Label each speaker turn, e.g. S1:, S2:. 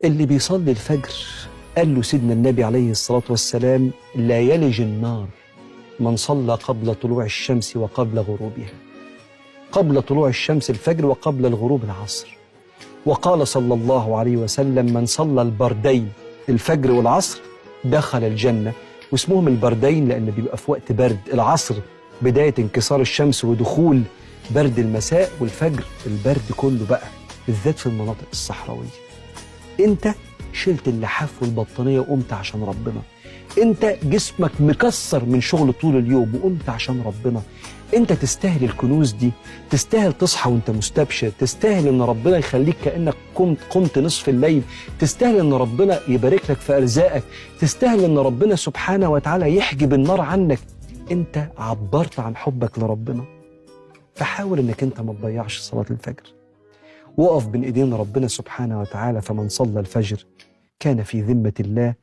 S1: اللي بيصلي الفجر قال له سيدنا النبي عليه الصلاة والسلام: لا يلج النار من صلى قبل طلوع الشمس وقبل غروبها. قبل طلوع الشمس الفجر وقبل الغروب العصر. وقال صلى الله عليه وسلم: من صلى البردين الفجر والعصر دخل الجنة. واسمهم البردين لأن بيبقى في وقت برد، العصر بداية انكسار الشمس ودخول برد المساء، والفجر البرد كله بقى، بالذات في المناطق الصحراوية. انت شلت اللحاف والبطانية وقمت عشان ربنا. انت جسمك مكسر من شغل طول اليوم وقمت عشان ربنا. انت تستاهل الكنوز دي، تستاهل تصحى وانت مستبشر، تستاهل ان ربنا يخليك كأنك قمت نصف الليل، تستاهل ان ربنا يبارك لك في ارزاقك، تستاهل ان ربنا سبحانه وتعالى يحجب النار عنك. انت عبرت عن حبك لربنا، فحاول انك انت ما تضيعش صلاة الفجر. وقف بين ايدين ربنا سبحانه وتعالى، فمن صلى الفجر كان في ذمة الله.